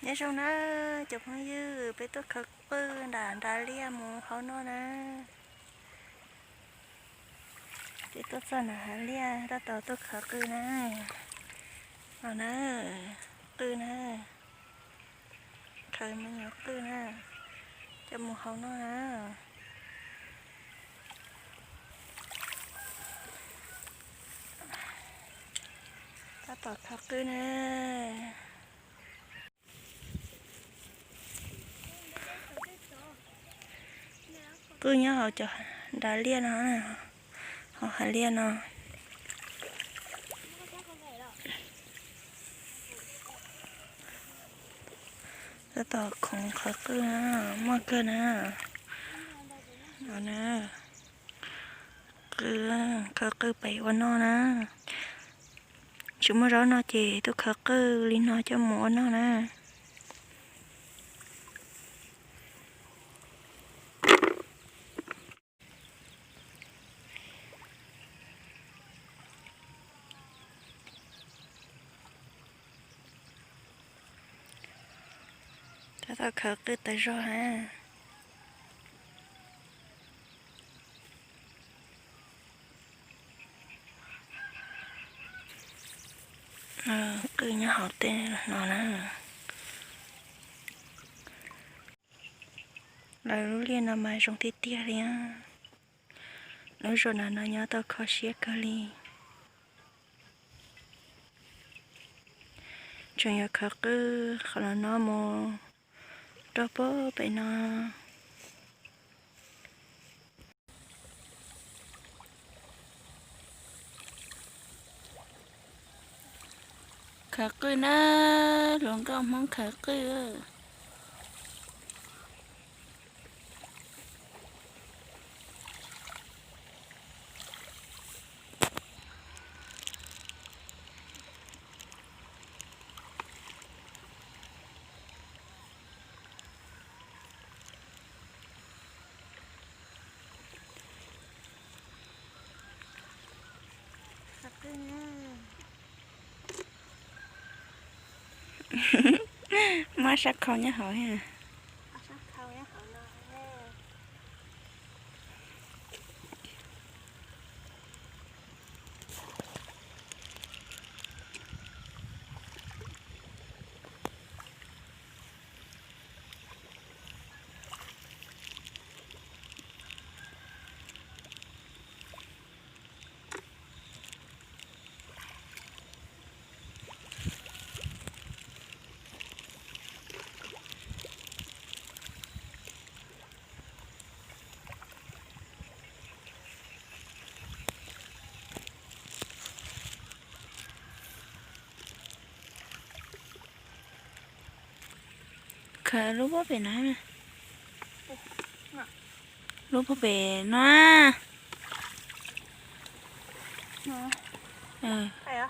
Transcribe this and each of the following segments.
Nyob zoo na cov phooj ywg, peb tuaj khawv qwj nram nrad liaj mus hau noj na. Peb tuaj txog nram hav liaj tab tom tuaj khawv qwj na. No na, qwj na, khawv me nyuam qwj na, coj mus hau noj na. Tab tom khawv qwj na. Qwj nyob hauv cov nrad liaj no, hauv hav liaj no. Tab tom khoov khawv qwj na, muaj kawg na. No na, khawv qwj pem ua noj na. Tsis muaj zaub noj ces tuaj khawv qwj li no coj mus ua noj na. Tab tom khawv qwj tas zog na. Qwj nyob hauv tej no na. Lawv lub liaj no mas zoo tiag tiag li. Lub zos nram no nyob tau kho siab kawg li. Tseem yuav khawv qwj qhov no no mus rau pem no. Khawv qwj na, hluas nkauj Hmoob khawv qwj. Muab sab khau nyob hauv thiab. Khawv lub pob pem no. Lub pob pem no.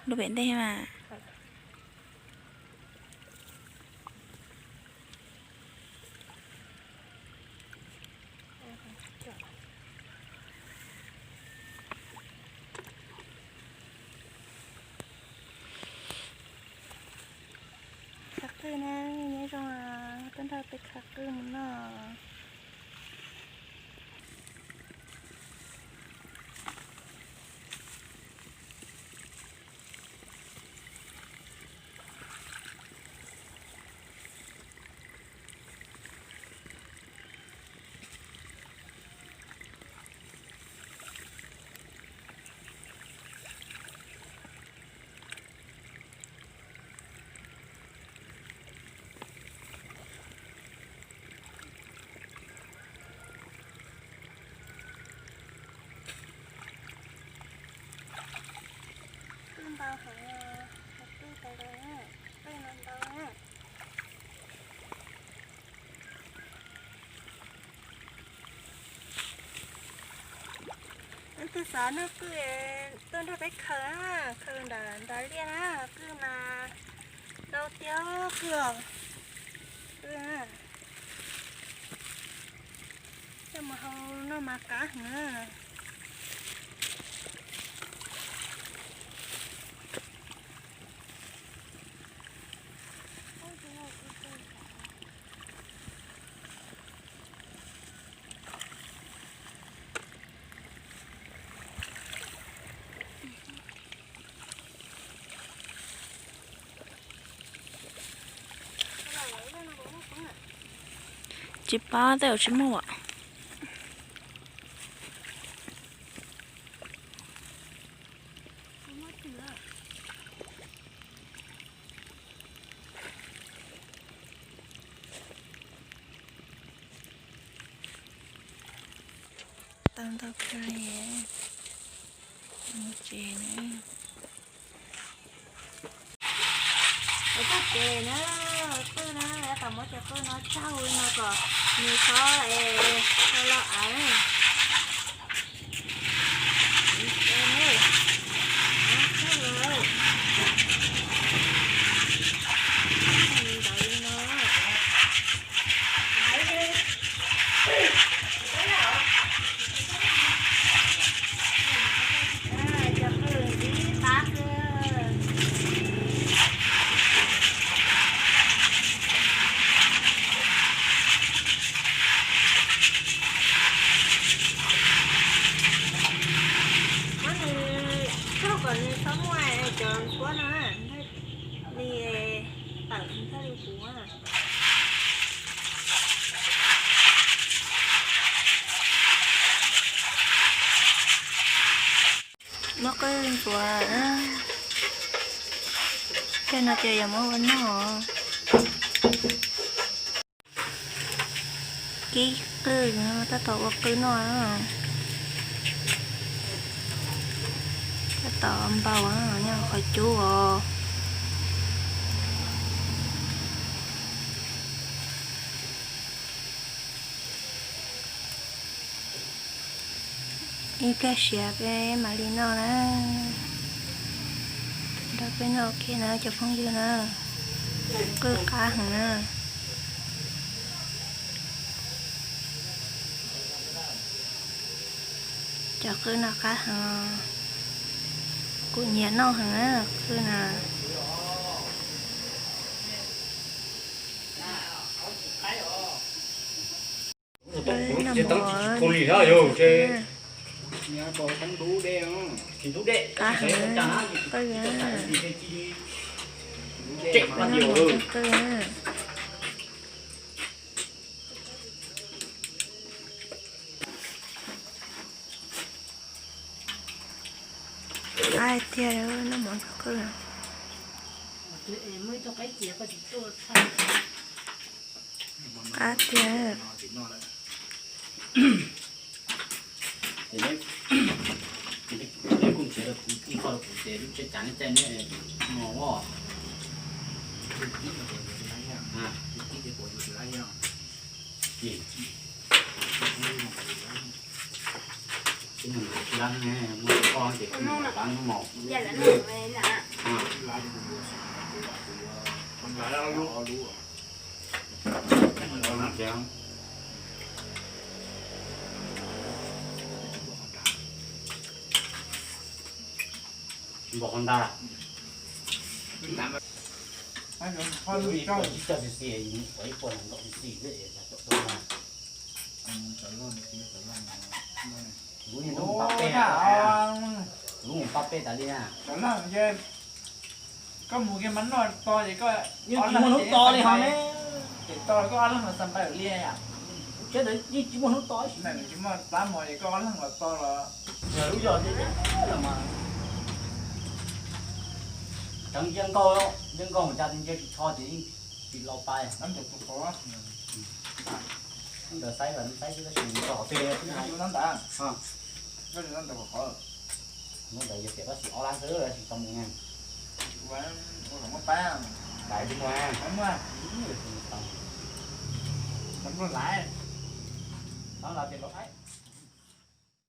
Lub pem ntej mas. Khawv qwj na, nyob zoo, tuaj nrog peb khawv qwj mus noj. Qwj ntau heev, qwj tas zog, qwj no ntau na. Leej twg xav noj qwj tuaj nrog peb khaws na, khaws nram nrad liaj na, qwj mas ntau tiag qwj os. Qwj na, coj mus hau noj mas qab heev na. Tsis pab tej zaum tsis muaj. Tau ntau kawg li, mus tsev na. Ua txoj kev na, qwj na, tau muab cov qwj no tsau li no kom nws txhob es tau los av. Muab nws tsau kom nws txhob muaj cov nkuab no li, tawm thiaj li puv. Muab qwj ntxuav, tej no ces yuav muab ua noj. Kib qwj, tab tom ua qwj noj. Tab tom npau nyob qhov cub os. Ib pliag siav peb mam li noj na. Nrog peb noj ua ke na cov phooj ywg na. Qwj qab heev na. Cov qwj no qab heev, kuv nyiam noj heev na qwj na. Qab heev, qwj na. Qab tiag, noj mov ntxuav qwj. Qab tiag. Ces neb, neb kuj nrhiav rau kuv, ib qho rau kuv ces lub tsheb cav neb caij neb mos os. Ces mus lab ne, muaj qho ces kuj lab mos. Npog qhov nta. Ib puas xis xis, ua ib puas nees nkaum xis xis xwb es tau na. Lub niag lub pab peb, lub pab peb tas li na. Koj mus kiag mas noj to ces koj, yeej tsis muaj hnub to li ho ne. Ces to koj ob leeg los xa npai li yom. Tsis muaj hnub to, tsis muaj plab mos ces koj ob leeg los to los. Lub yog tias los mas tseev ncia nkaug, ncia nkaug mus cas tis ntsia tsis tsho ces yeej tsis los pais. Ntawd xaib los xaib xwb tab sis nrog qhov twg. Ntawd yog tias tab sis ob lab xwb tsis tau mus. Lais tsis muaj. Lais.